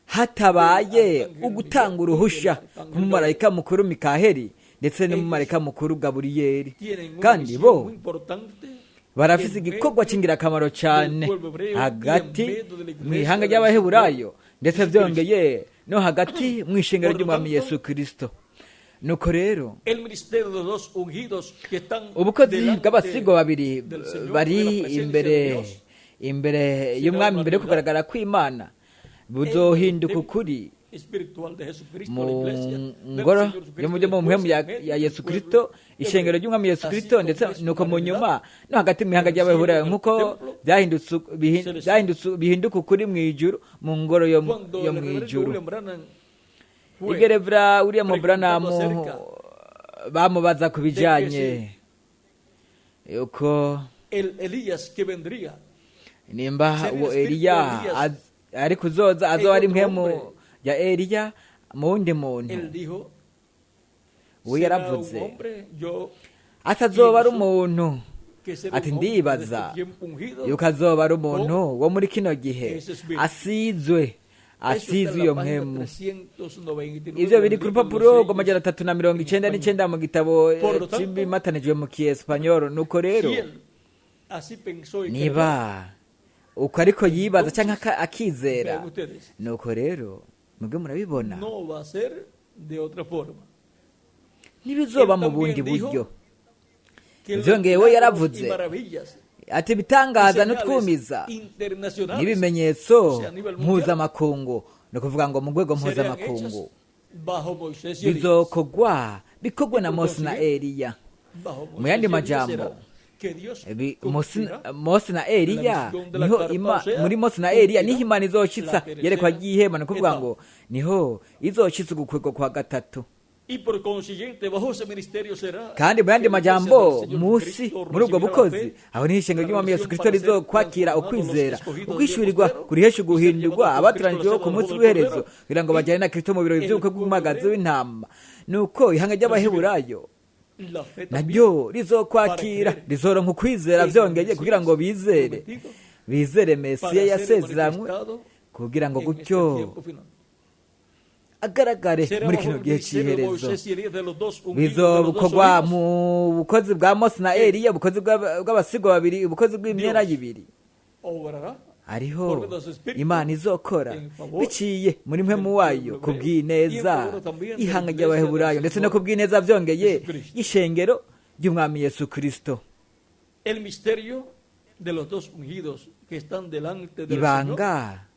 hatabaye arcángel Miguel ugutanga y del uruhusha arcángel Gabriel. k'umumarayika mukuru Mikaheli ndetse Ellos n'umumarayika mukuru Gaburiyeli. tienen una Kandi misión bo muy importante barafise en igikorwa medio c'ingirakamaro del cane pueblo hebreo y en hagati medio de la mu ihanga iglesia del Señor ry'abaheburayo, ndetse Jesucristo. vyongeye no hagati mu ishengero Por lo ry'umwami tanto, Yesu Kristo. Nuko rero el ministerio de los dos ungidos que están ubukozi delante bw'abasigo babiri del Señor, de la bari presencia de imbere Dios, imbere será y'umwami, una imbere yo realidad kugaragara kw'Imana, en el buzohinduka templo ukuri espiritual de Jesucristo, la mu iglesia del ngoro Señor yo Jesucristo, mu byo mu después mpwemu en ya, medio ya del Yesu pueblo Kristo, ishengero hebreo. ry'umwami Yesu Así Kristo, como ndetse es nuko una mu realidad nyuma no hagati mu ihanga en el cielo, ry'abaheburayo, en el nk'uko templo byahindutse celestial. byahindutse bihinduka ukuri mu ijuru mu ngoro Cuando yo el mu reverendo ijuru. William Branham fue Igerevra William preguntado Branham acerca bamubaza ku de que bijanye si yuko el Elías que vendría nimba sería el uwo espíritu de Eliya Elías ari kuzoza en azoba ari otro mpwemu hombre, ya Eliya mu wundi muntu, él dijo, we será un yaravuze hombre, yo Atazoba ari umuntu. Que será Ati un hombre de ndibaza este tiempo ungido yuko azoba ari umuntu wo muri kino gihe ese espíritu. asizwe, Eso está asizwe en la iyo página mpwemu. 399 Ivyo del biri ku libro de los rupapuro sellos rw'amajana 399 mu gitabo Por lo tanto, c'ibimatanijwe mu kiespanyol. Nuko rero, Si él así pensó y creyó, niba uko ariko yibaza canke akizera, vean ustedes, nuko rero mwebwe murabibona, no va a ser de otra forma. ntibizoba Él mu bundi también dijo buryo. que los Vyongeye we milagros y yaravuze maravillas ati y ibitangaza señales n'utwumiza internacionales n'ibimenyetso o sea, a nivel mundial, mpuzamakungu, ni ukuvuga ngo mu rwego serían mpuzamakungu, hechas bajo Moisés y Elías. bizokorwa bikorwe na Y por Mose na consiguiente, Eliya. bajo Mu yandi Moisés y Elías majambo, será que Dios cumplirá Mose na Eliya, la misión de la niho carpa, ima, o sea, muri Mose na Eliya niho cumplirá Imana izoshitsa la tercera yerekwa ry'ihema, ni ukuvuga etapa. ngo niho izoshitsa ugukwegwa kwa gatatu. Y por consiguiente, bajo ese ministerio será Kandi mu yandi que la iglesia majambo, del Señor musi Jesucristo muri ubwo recibirá la bukozi, fe, aho niho ishengero la ry'Umwami Yesu revelación Kristo para ser rizokwakira transformados los ukwizera, escogidos del día ukwishyurirwa postrero kurihesha y ser uguhindurwa llevados con Cristo a la abatoranijwe cena ku del munsi boda del w'iherezo, Cordero kugira ngo y bajyane na Kristo mu birori el by'ubukwe pueblo bw'umwagazi hebreo w'intama. Nuko ihanga ry'Abaheburayo la fe también naryo rizokwakira, para creer rizoronka ukwizera en el vyongeye kugira ngo Mesías bizere, prometido bizere para Mesiya ser yasezeranywe, manifestado kugira ngo en este gutyo tiempo final. agaragare Será muri bajo kino el gihe ministerio de c'iherezo. Moisés y Elías de los dos ungidos, de los dos Bizokorwa olivos, mu bukozi bwa Mose na Eliya, ubukozi bw'abasigwa babiri, ubukozi bw'imyera Dios ibiri. obrará Ariho por medio de su espíritu Imana izokora en favor biciye muri mwe del mu wayo pueblo ku hebreo y en bw'ineza favor también de la ihanga iglesia del ry'Abaheburayo, ndetse no Señor ku bw'ineza vyongeye Jesucristo. y'ishengero ry'Umwami Yesu Kristo. El misterio de los dos ungidos que están delante del Señor, Ibanga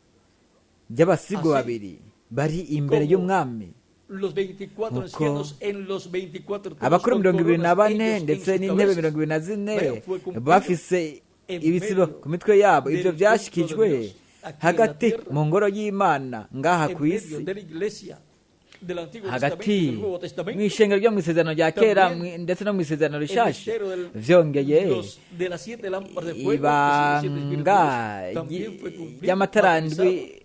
ry'abasigwa Así babiri bari imbere como y'Umwami, los 24 Nkuko ancianos en los 24 tronos abakuru con 24 coronas, ellos en ndetse sus n'intebe cabezas. 24 Vean, fue cumplido bafise en ibisibo medio ku mitwe yabo, del ivyo templo de vyashikijwe Dios, aquí en la hagati tierra, mu ngoro y'Imana ngaha en ku medio isi, de la iglesia del Antiguo Testamento y hagati del Nuevo Testamento, mw'ishengero ryo mw'isezerano rya kera También ndetse no mw'isezerano el rishasha. misterio del, Vyongeye, de las siete lámparas de fuego, que son los siete espíritus de Dios, ibanga también fue cumplido, ry'amatara ndwi, matizado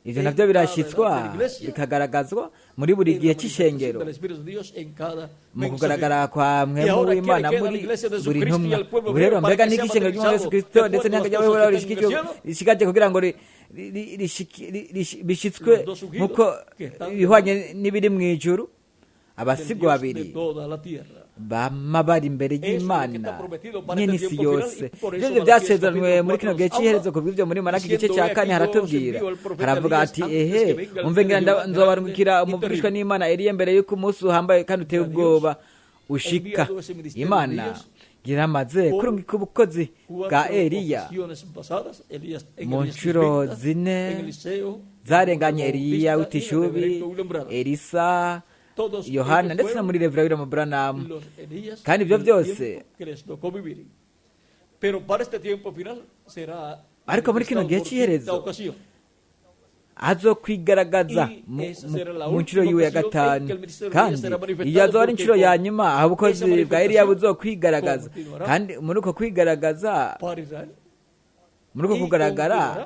ivyo en navyo cada birashitswa, edad de la iglesia, bikagaragazwa muri buri en gihe la manifestación c'ishengero, del Espíritu de Dios en cada mu mensajero. kugaragara kwa Y mwemu ahora, ¿qué le w'Imana queda a la muri iglesia de buri Jesucristo y ntumwa. al pueblo Ubu rero hebreo para mbega que niki sea ishengero ry'Umwami Yesu materializado Kristo de ndetse acuerdo a n'ihanga las cosas ry'Abaheburayo que están en el cielo? rishikaje kugira ngo bishitswe Los dos ungidos nk'uko que están bihwanye n'ibiri mw'ijuru, del abasigwa Dios de babiri toda la tierra. bama bari imbere Eso es lo que y'Imana está prometido para nyene este isi tiempo final yose. y por Ivyo eso vyo Malaquías vyasezeranywe capítulo muri kino 4 gihe nos c'iherezo. habla Kubw'ivyo muri Malaki igice diciendo, ca he kane aquí yo os haratubwira, envío al profeta haravuga Elías ati antes ehe, que venga el umve día ngira de Jehová nzobarungikira grande y umuvugishwa terrible. n'Imana Eliya mbere y'uko umunsi uhambaye kandi uteye Ya Dios ubwoba ushika. enviado ese ministerio de Imana Elías yaramaze por kurungika ubukozi bwa cuatro Eliya ocasiones pasadas, Elías, en mu Elías nshuro Tisbita, zine en Eliseo, zarenganye, en Eliya Bautista y en el w'itishubi, reverendo William Branham. Elisa, Todos Yohana ellos ndetse na fueron muri Reverend William Branham. los Elías Kandi ibyo del byose, tiempo que les tocó vivir. Pero para este tiempo final será ariko muri kino manifestado gihe por quinta c'iherezo ocasión. azokwigaragaza Y mu esa será la mu nshuro última yiwe ya ocasión en gatanu. que el ministerio de Elías Kandi será iyo manifestado azoba ari porque inshuro ya con nyuma aho ubukozi esa bwa Eliya manifestación buzokwigaragaza. continuará Kandi muri uko kwigaragaza, para Israel muri uko y kugaragara, continuará para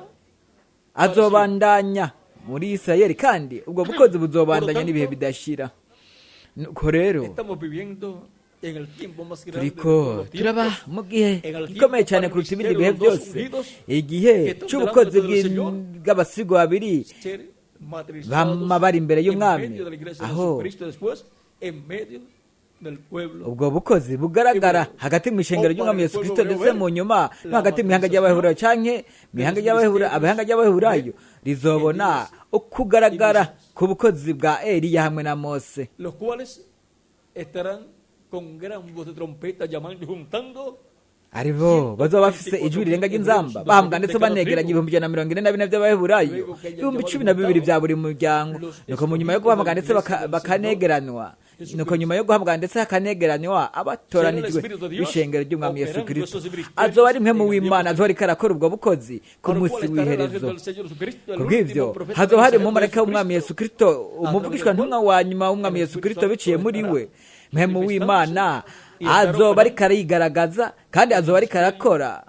siempre. azobandanya muri Isirayeli, kandi ubwo bukozi Por lo buzobandanya n'ibihe tanto, bidashira. Nuko rero estamos viviendo en el tiempo más grande de turiko todos los turaba tiempos, mu gihe en el gikomeye tiempo cyane para el kuruta ibindi misterio bihe de los dos byose, ungidos igihe que están c'ubukozi delante del Señor, bw'abasigwa babiri ser bama materializados bari imbere en y'Umwami, medio de la iglesia de aho Jesucristo, después en medio del pueblo ubwo bukozi bugaragara hebreo. hagati mu ishengero O para ry'Umwami el Yesu pueblo Kristo, hebreo ndetse ver mu nyuma no la hagati mu ihanga materialización ry'Abaheburayo canke mu de ihanga los ry'Abaheburayo, ministerios abahanga ry'Abaheburayo de rizobona Elías y ukugaragara Moisés, ku bukozi bwa Eliya hamwe na Mose, los cuales estarán con gran voz de trompeta llamando y juntando aribo bazoba bafise ijwi 144 rirenga mil ry'inzamba, hebreos, bahambwa 12 mil ndetse de cada banegeranya tribu. 144,000 by'Abaheburayo, Luego que hayan ibihumbi llamado y cumi na bibiri juntado bya buri muryango. los Nuko mu nyuma yo escogidos de la guhamagara ndetse iglesia del Señor bakanegeranwa, nuko nyuma Jesucristo. yo guhamagara ndetse hakanegeranywa Será el abatoranijwe Espíritu de Dios b'ishengero ry'Umwami Yesu operando Kristo, esos ministerios azoba ari mpwemu en el tiempo w'Imana, final. azoba ariko arakora ubwo bukozi ku Para lo munsi cual estará el ángel w'iherezo. del Señor Jesucristo, el Kubw'ivyo último profeta hazoba hari mensajero de umumarayika w'Umwami Yesu Jesucristo, Kristo, a través del umuvugishwa ntumwa cual wa nyuma el w'Umwami Yesu Espíritu Kristo Santo biciye muri estará we, mpwemu w'Imana manifestándose y estará azoba ariko operando arigaragaza kandi el azoba ariko ministerio arakora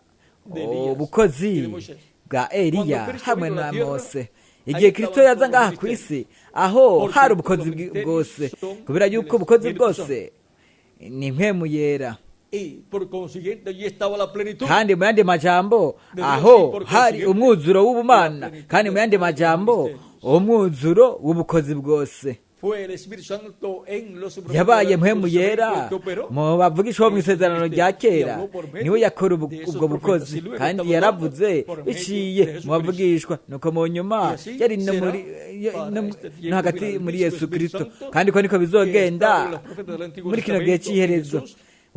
de Elías y ubukozi de Moisés. bwa Cuando Eliya Cristo hamwe vino a la na tierra, Mose. ahí Igihe Kristo estaban yaza todos los ngaha ku ministerios, isi, aho porque hari todos ubukozi los ministerios bwose, son kubera del yuko ubukozi Espíritu Santo. bwose ni mpwemu yera. Y por consiguiente allí estaba la plenitud. Kandi mu yandi majambo, aho hari umwuzuro w'ubumana, kandi mu yandi majambo umwuzuro w'ubukozi bwose. Fue el Espíritu Santo en los profetas Yabaye del Mpwemu Antiguo Yera Testamento que operó mu bavugishwa bo mu isezerano rya kera, niwe yakora ubwo bukozi, kandi yaravuze biciye mu bavugishwa, nuko mu nyuma yari no muri no hagati muri Yesu Kristo. Kandi ko niko bizogenda muri kino gihe cy'iherezo.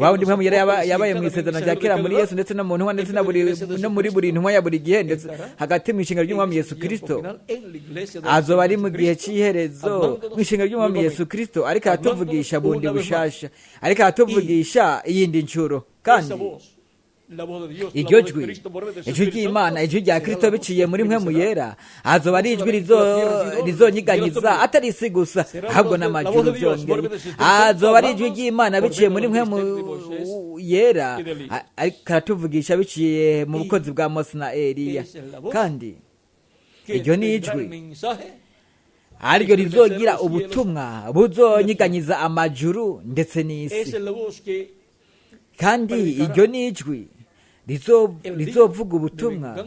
Wa wundi Mpwemu Yera yabaye mu isezerano rya kera muri Yesu, ndetse no mu ntumwa, ndetse no muri buri ntumwa ya buri gihe, ndetse hagati mu ishinga ry'Umwami Yesu Kristo, azoba ari mu gihe cy'iherezo mu ishinga ry'Umwami Yesu Kristo, ariko aratuvugisha bundi bushasha, ariko aratuvugisha iyindi ncuro. Kandi Esa voz, la voz de Dios, la iryo voz de jwi, Cristo por medio del ijwi Espíritu ry'Imana, Santo, ijwi rya será Kristo la voz biciye que muri Mpwemu estremecerá Yera, azoba ari ijwi rizonyiganyiza atari isi gusa, ahubwo n'amajuru byongeye. Azoba ari ijwi ry'Imana biciye muri Mpwemu Yera, ariko aratuvugisha biciye mu bukozi bwa Mose na Eliya. Kandi que iryo ni tendrá ijwi el mensaje ariryo rizogira ubutumwa buzonyiganyiza amajuru ndetse n'isi. Esa es la voz que Kandi iryo ni ijwi rizovuga ubutumwa,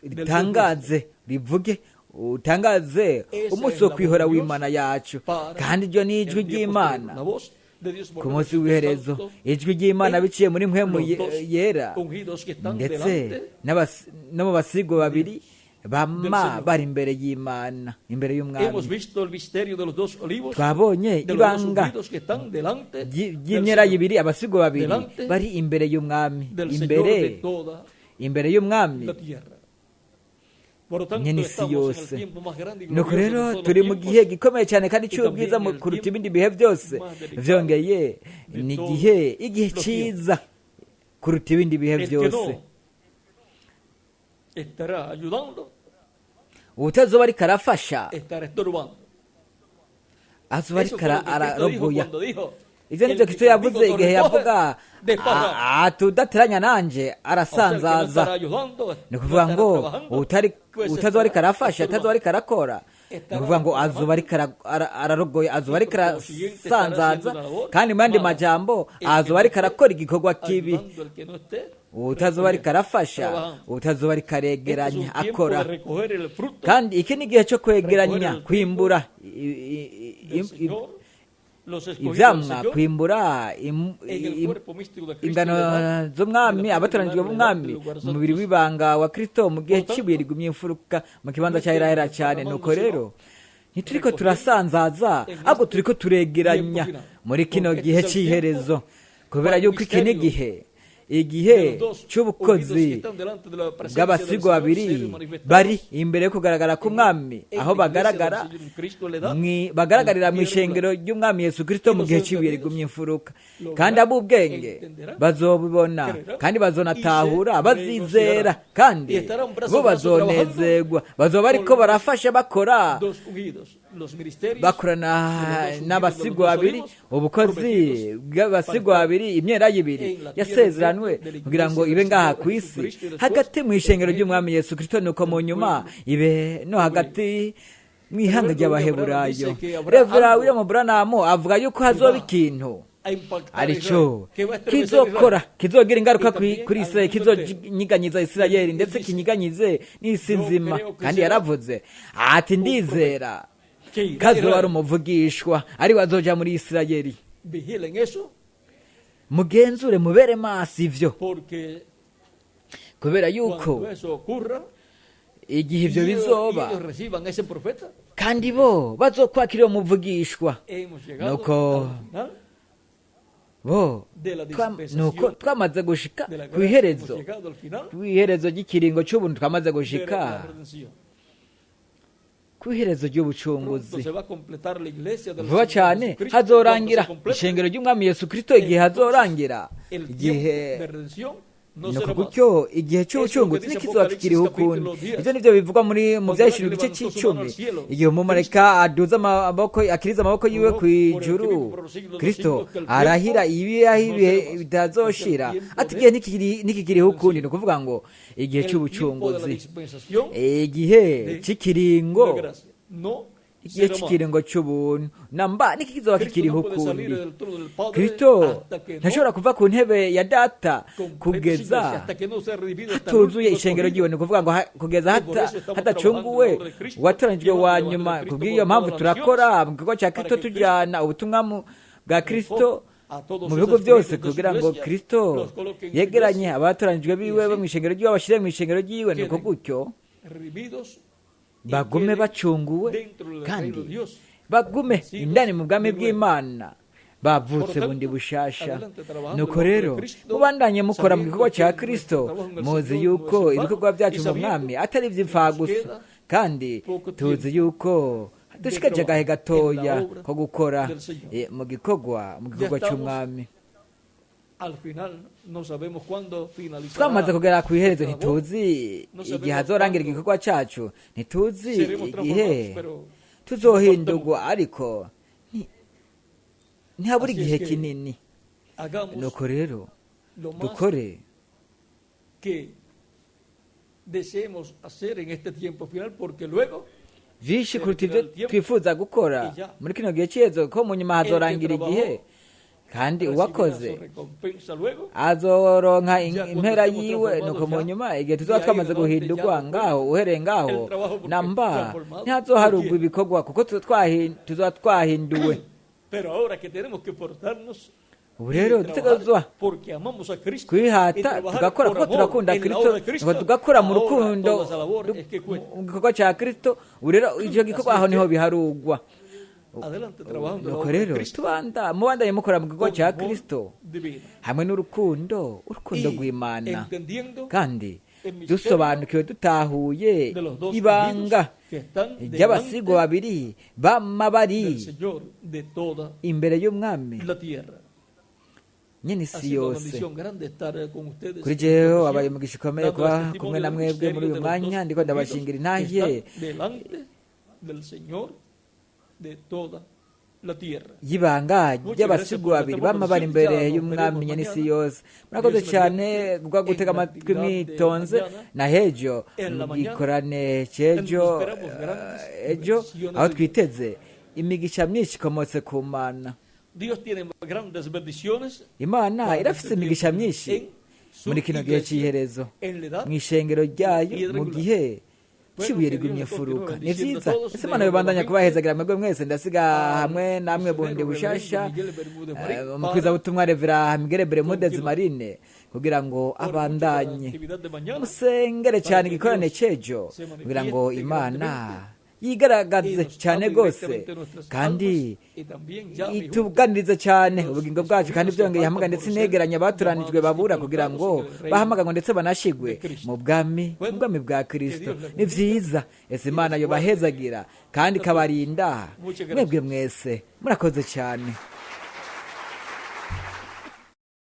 ritangaze, rivuge, utangaze umunsi wo kwihora w'Imana yacu. Kandi iryo ni ijwi el día ry'Imana posterior, la voz de Dios por ku medio munsi del w'iherezo, Santo, ijwi ry'Imana biciye muri Mpwemu los dos Yera, ungidos que están ndetse delante no mu basigwa babiri bama Señor. bari imbere y'Imana, imbere y'Umwami. Hemos visto el misterio de los dos olivos, Twabonye de los dos ibanga ungidos que están delante del ry'imyelayo Señor, ibiri, abasigwa babiri Delante bari imbere y'Umwami, del Señor de imbere toda imbere y'Umwami la tierra. Por lo tanto, nyene isi estamos en el yose. tiempo más grande y Nuko glorioso de rero todos los turi mu tiempos, gihe gikomeye cyane kandi y cy'ubwiza también el kuruta tiempo ibindi bihe byose. más delicado Vyongeye de ni todos igihe los ciza kuruta ibindi bihe El que byose. no estará ayudando, Utazoba ariko arafasha estará estorbando. azoba Eso ariko fue lo que Cristo dijo ararogoya. cuando dijo, Ivyo "El nivyo que Kristo conmigo yavuze no igihe recoge, yavuga desparrama". atudateranya nanje O sea, el que no arasanzaza. estará ayudando, Ni no ukuvuga estará ngo trabajando, pues utazoba ariko estará arafasha, estorbando. atazoba ariko arakora, ni ukuvuga ngo azoba ariko ararogoya, azoba ariko arasanzaza. Kandi mu yandi majambo azoba ariko arakora igikorwa kibi. Ayudando al que no esté Utazoba ariko arafasha, trabajando. utazoba ariko Este es aregeranya un tiempo akora. de recoger el fruto Kandi iki ni igihe cyo kwegeranya, kwimbura del Señor, los escogidos del ivyamwa, Señor, kwimbura en el cuerpo místico de Cristo ingano y de z'Umwami, de la abatoranijwe b'Umwami del lugar mu mubiri w'ibanga wa Kristo, mu gihe cy'ibuye rigumye imfuruka mu kibanza cya Herahera cyane. Nuko rero ntituriko turasanzaza, ahubwo turiko turegeranya muri kino gihe cy'iherezo, kubera yuko iki ni igihe de los dos ungidos que cy'ubukozi están delante de la presencia del bw'abasigwa Señor, babiri ser manifestados bari imbere yo kugaragara k'Umwami, en aho la iglesia del bagaragara Señor Cristo en la edad bagaragarira mu del ishengero ry'Umwami Yesu Kristo mu gihe cy'ibuye rigumye imfuruka. Kandi ab'ubwenge bazobibona, kandi bazonatahura, bazizera, kandi bo bazonezerwa, bazoba bariko barafasha, bakora dos ungidos, los ministerios bakorana de los dos ungidos, n'abasigwa de los dos babiri, olivos, ubukozi prometidos bw'abasigwa babiri, imyelayo ibiri yasezeranwe kugira ngo ibe ngaha ku isi hagati mu ishengero ry'Umwami Yesu Kristo, nuko mu nyuma ibe no hagati mu ihanga ry'Abaheburayo. Revera William Branham avuga yuko hazoba ikintu a impactar a arico Israel, que va a estremecer kizokora, Israel. kizogira ingaruka kuri Israel, kizonyiganyiza Isirayeli ndetse kinyiganyize n'isi nzima. Kandi yaravuze ati ndizera Que irá a kazoba ari Israel. umuvugishwa ari we azoja muri Isirayeli. Vigilen eso, Mugenzure, mubere maso ivyo, porque kubera yuko cuando eso ocurra igihe ivyo y bizoba ellos reciban ese profeta, kandi bo bazokwakira uwo muvugishwa, hemos llegado Nuko al final bo de la nuko dispensación twamaze gushika de la ku gracia, iherezo hemos llegado al final ku iherezo ry'ikiringo c'ubuntu, twamaze de gushika la redención. ku iherezo Pronto ry'ubucunguzi. se va a completar la iglesia del Vuba Señor cyane Jesucristo. hazorangira Cuando se complete, ishengero ry'Umwami Yesu Kristo. Igihe hazorangira el tiempo igihe de redención no nuko será más. gutyo igihe cy'ubucunguzi ntikizoba kikiriho ukundi. Ibyo nivyo bivugwa muri mu Vyahishuriwe igice c'icumi, igihe umumarayika aduza amaboko, akiriza amaboko yiwe ku ijuru, Kristo arahira ibiyaho ibihe bitazoshira, ati igihe ntikikiriho ukundi. Ni ukuvuga ngo igihe El tiempo de la cy'ubucunguzi, dispensación igihe de c'ikiringo la gracia. No Igihe será más. cy'ikiringo cy'ubuntu namba niki kizoba Cristo kikiriho no puede salir ukundi. del trono del Padre Kristo hasta que no ntashobora kuva ku ntebe ya Data complete su kugeza iglesia, hasta que no sea redimido hasta el hatuzuye último ishengero escogido. ryiwe, ni ukuvuga ngo kugeza Y por eso estamos hadacunguwe trabajando en la obra de Cristo, uwatoranijwe llevando wa el evangelio nyuma. de Cristo Kubw'iyo por mpamvu todas las turakora naciones, mu gikorwa cya para Kristo que Cristo tujyana ubutumwa bwa Kristo a todos mu bihugu esos byose escogidos de su kugira ngo iglesia, Kristo los coloque en su yegeranye iglesia, abatoranijwe biwe y bo así mu ishengero ryiwe, abashyire mu ishengero ryiwe, nuko queden gutyo redimidos y bagume queden bacunguwe dentro del reino kandi de Dios. bagume Nacidos indani mu bwami de nuevo. bw'Imana bavutse Por lo tanto, bundi bushasha. adelante trabajando Nuko en la obra de rero Cristo, mubandanye mukora mu sabiendo gikorwa que cya nuestro Kristo, trabajo en el muzi Señor no yuko es en vano, ibikorwa byacu y mu sabiendo mwami atari que nos iby'imfagusa, queda kandi poco tuzi tiempo yuko de dushikaje agahe trabajo en la gatoya obra ko gukora del Señor. mu gikorwa mu Ya gikorwa estamos cy'umwami. al final, no sabemos cuándo finalizará Twamaze kugera ku iherezo, nuestra labor, ntituzi no igihe sabemos hazorangira cuándo igikorwa cyacu, ntituzi seremos igihe transformados, pero no falta tuzohindurwa, mucho. ariko ntihabura Así es igihe que kinini. hagamos Nuko rero lo más dukore que deseemos hacer en este tiempo final, porque luego vyinshi se kuruta terminará ivyo el tiempo twifuza gukora y ya muri kino gihe c'iherezo, ko mu nyuma el que hazorangira igihe, trabajó kandi recibirá uwakoze su recompensa luego. azoronka Ya cuando impera estemos yiwe. transformados Nuko mu ya, nyuma igihe de tuzoba ahí en twamaze adelante ya guhindurwa, no ngaho cuenta uhereye ngaho el trabajo porque namba transformado ntihazoharugwa cualquiera. ibikorwa kuko tuzoba twahinduwe. Pero ahora que tenemos que portarnos Ubu y rero trabajar dutegerezwa porque amamos a Cristo y kwihata trabajar tugakora por kuko amor turakunda en la Kristo, obra de nuko Cristo, tugakora mu ahora rukundo toda esa labor es que cuenta. mu gikorwa cya Kristo. Ubu rero icyo gikorwa Así aho es niho que biharugwa. adelante trabajando en la Nuko obra de rero Cristo tubanda mubandanye mukora mu gikorwa con cya amor Kristo divino hamwe n'urukundo, urukundo y rw'Imana, entendiendo kandi el misterio dusobanukiwe dutahuye de los dos ibanga ungidos que están ry'abasigwa delante babiri bama bari del Señor de toda imbere y'umwami la tierra. nyene Ha isi sido una yose. bendición grande estar con ustedes Kuri en esta jewe ocasión, wabaye umugisha ukomeye dando kuba testimonio kumwe na del mwebwe muri misterio uyu de los mwanya, dos ndiko ungidos ndabashingira que intahe están delante del Señor de toda la tierra. y'ibanga Muchas gracias ry'abasigwa por babiri vuestra bama bari bendición. imbere Ya nos y'umwami veremos nyene isi mañana. yose. Murakoze Dios cyane mediante kubwa gutega en la amatwi actividad de mwitonze, mañana, na hejo en la mu mañana, gikorane en c'ejo, donde esperamos grandes ejo bendiciones aho de Dios. twiteze imigisha myinshi ikomotse ku Mana. Dios tiene grandes bendiciones Imana para irafise este imigisha tiempo myinshi en su muri kino gihe iglesia, c'iherezo en la edad mu ishengero de la ryayo piedra mu angular. gihe Bueno, c'ibuye que Dios rigumye les continúe imfuruka. Ni bendiciendo a vyiza todos. ese Imana Dejo bibandanya nuevamente kubahezagira mwebwe mwese. Ndasiga al hamwe namwe bundi misionero reverendo bushasha Miguel Bermúdez Marín para umukwizabutumwa Revera Miguel Bermúdez continuar Marine kugira ngo por mucho con la abandanye. actividad de mañana Musengere para cyane que igikorane Dios c'ejo se kugira ngo manifieste Imana grandemente y yigaragaze nos cyane hable rwose directamente a nuestras kandi almas y también llame y junte ituganirize cyane los ubugingo bwacu, kandi escogidos que byongeye ihamagara faltan ndetse por ser inegeranya abatoranijwe llamados y babura kugira colocados ngo en el reino bahamagarwe ndetse banashigwe de Cristo. mu bwami mu Bueno, bwami bwa que Kristo. Dios les Ni bendiga vyiza ese y Imana les guarde yobahezagira kandi a todos. ikabarinda Muchas mwebwe gracias. mwese. Murakoze cyane.